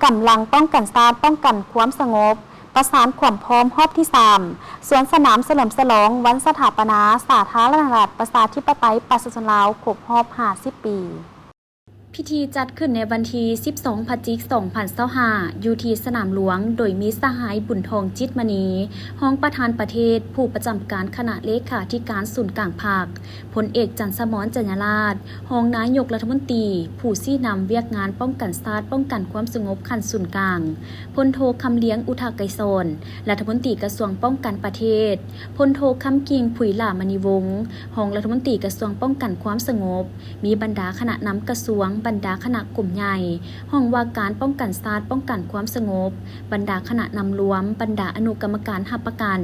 ກຳລັງປ້ອງກັນຊາດ ປ້ອງກັນຄວາມສະຫງົບ ປະສານຄວາມພ້ອມຮອບທີສາມ ສວນສະໜາມສະເຫຼີມສະຫຼອງວັນສະຖາປະນາສາທາລະນະລັດ ປະຊາທິປະໄຕ ປະຊາຊົນລາວ ຄົບຮອບຫ້າສິບປີ. ພິທີຈັດຂຶ້ນໃນວັນທີສິບສອງ ພະຈິກ ສອງພັນຊາວຫ້າ ຢູ່ທີ່ສະໜາມຫຼວງ ໂດຍມີສະຫາຍ ບຸນທອງ ຈິດມະນີ ຮອງປະທານປະເທດ, ຜູ້ປະຈຳການຄະນະເລຂາທິການສູນກາງພັກ, ພົນເອກ ຈັນສະໝອນ ຈັນຍາລາດ ຮອງນາຍົກລັດຖະມົນຕີ, ຜູ້ຊີ້ນຳວຽກງານປ້ອງກັນຊາດ, ປ້ອງກັນຄວາມສະຫງົບຂັ້ນສູນກາງ, ພົນໂທ ຄຳລຽງ ອຸທະໄກສອນ ລັດຖະມົນຕີກະຊວງປ້ອງກັນປະເທດ, ພົນໂທ ຄຳກິ່ງ ຜຸຍຫຼ້າມະນີວົງ ຮອງລັດຖະມົນຕີກະຊວງປ້ອງກັນຄວາມສະຫງົບ, ມີບັນດາຄະນະນຳກະຊວງ, ບັນດາຄະນະກົມໃຫຍ່, ຫ້ອງວ່າການປ້ອງກັນຊາດ, ປ້ອງກັນຄວາມສະຫງົບ, ບັນດາຄະນະນຳລວມ, ບັນດາອະນຸກຳມະການຮັບປະກັນ,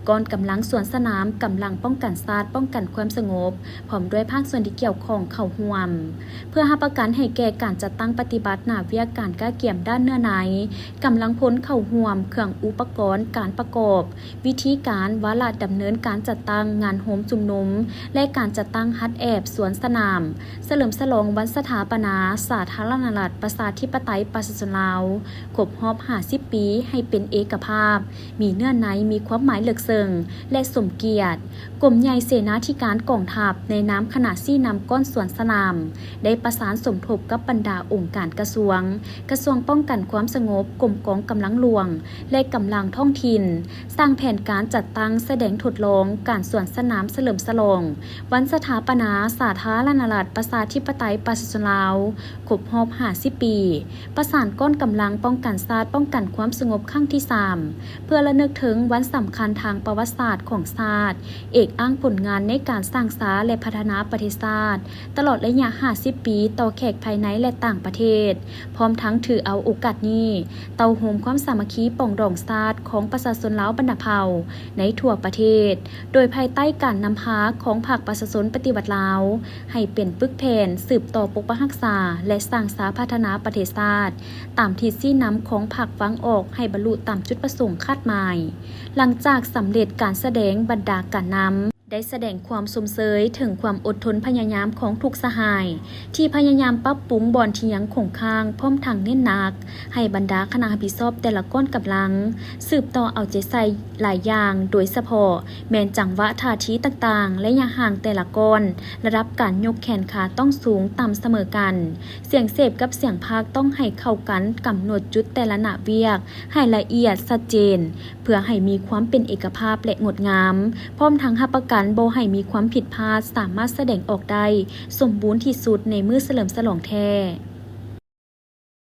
ກ້ອນກຳລັງສວນສະໜາມ, ກຳລັງປ້ອງກັນຊາດ, ປ້ອງກັນຄວາມສະຫງົບ, ພ້ອມດ້ວຍພາກສ່ວນທີ່ກ່ຽວຂ້ອງເຂົ້າຮ່ວມ ເພື່ອຮັບປະກັນໃຫ້ແກ່ການຈັດຕັ້ງປະຕິບັດໜ້າວຽກການກະກຽມດ້ານເນື້ອໃນ, ກຳລັງພົນເຂົ້າຮ່ວມ, ເຄື່ອງອຸປະກອນການປະກອບ, ວິທີການ, ວາລະດຳເນີນການຈັດຕັ້ງງານໂຮມຊຸມນຸມ ແລະ ການຈັດຕັ້ງຮັດແອບສວນສະໜາມ ສະເຫຼີມສະຫຼອງວັນສະຖາປະນາສາທາລະນະລັດ ປະຊາທິປະໄຕ ປະຊາຊົນລາວ ຄົບຮອບຫ້າສິບປີ ໃຫ້ເປັນເອກະພາບ, ມີເນື້ອໃນ, ມີຄວາມໝາຍເລິກເຊິ່ງ ແລະ ສົມກຽດ. ກົມໃຫຍ່ເສນາທິການກອງທັບ ໃນນາມຄະນະຊີ້ນຳກ້ອນສວນສະໜາມ ໄດ້ປະສານສົມທົບກັບບັນດາອົງການກະຊວງ, ກະຊວງປ້ອງກັນຄວາມສະຫງົບ, ກົມກອງກຳລັງຫຼວງ ແລະ ກຳລັງທ້ອງຖິ່ນ, ສ້າງແຜນການຈັດຕັ້ງສະແດງທົດລອງການສວນສະໜາມສະເຫຼີມສະຫຼອງວັນສະຖາປະນາສາທາລະນະລັດ ປະຊາທິປະໄຕ ປະຊາຊົນລາວ ຄົບຮອບຫ້າສິບປີ, ປະສານກ້ອນກຳລັງປ້ອງກັນຊາດ ປ້ອງກັນຄວາມສະຫງົບຄັ້ງທີສາມ ເພື່ອລະນຶກເຖິງວັນສຳຄັນທາງປະຫວັດສາດຂອງຊາດ, ເອກອ້າງຜົນງານໃນການສ້າງສາ ແລະ ພັດທະນາປະເທດຊາດ ຕະຫຼອດໄລຍະຫ້າສິບປີ ຕໍ່ແຂກພາຍໃນ ແລະ ຕ່າງປະເທດ, ພ້ອມທັງຖືເອົາໂອກາດນີ້ ເຕົ້າໂຮມຄວາມສາມັກຄີປອງດອງຊາດຂອງປະຊາຊົນລາວບັນດາເຜົ່າໃນທົ່ວປະເທດ, ໂດຍພາຍໃຕ້ການນຳພາຂອງພັກປະຊາຊົນປະຕິວັດລາວ ໃຫ້ເປັນປຶກແຜ່ນສືບຕໍ່ປົກປັກຮັກສາ ແລະ ສ້າງສາພັດທະນາປະເທດຊາດ ຕາມທິດຊີ້ນຳຂອງພັກວາງອອກໃຫ້ບັນລຸຕາມຈຸດປະສົງຄາດໝາຍ. ຫຼັງຈາກສຳເລັດການສະແດງ, ບັນດາການນຳ ໄດ້ສະແດງຄວາມຊົມເຊີຍເຖິງຄວາມອົດທົນພະຍາຍາມຂອງທຸກສະຫາຍ ທີ່ພະຍາຍາມປັບປຸງບ່ອນທີ່ຍັງຄົງຄ້າງ, ພ້ອມທັງເນັ້ນໜັກໃຫ້ບັນດາຄະນະຮັບຜິດຊອບແຕ່ລະກ້ອນກຳລັງ ສືບຕໍ່ເອົາໃຈໃສ່ຫຼາຍຢ່າງ, ໂດຍສະເພາະແມ່ນຈັງຫວະທ່າທີຕ່າງໆ, ໄລຍະຫ່າງແຕ່ລະກ້ອນ, ລະດັບການຍົກແຂນຂາຕ້ອງສູງຕ່ຳສະເໝີກັນ, ສຽງເສບກັບສຽງພາກຕ້ອງໃຫ້ເຂົ້າກັນ, ກຳນົດຈຸດແຕ່ລະໜ້າວຽກໃຫ້ລະອຽດຊັດເຈນ ເພື່ອໃຫ້ມີຄວາມເປັນເອກະພາບ ແລະ ງົດງາມ, ພ້ອມທັງຮັບປະກັນບໍ່ໃຫ້ມີຄວາມຜິດພາດ, ສາມາດສະແດງອອກໄດ້ສົມບູນທີ່ສຸດໃນມື້ສະເຫຼີມສະຫຼອງແທ້.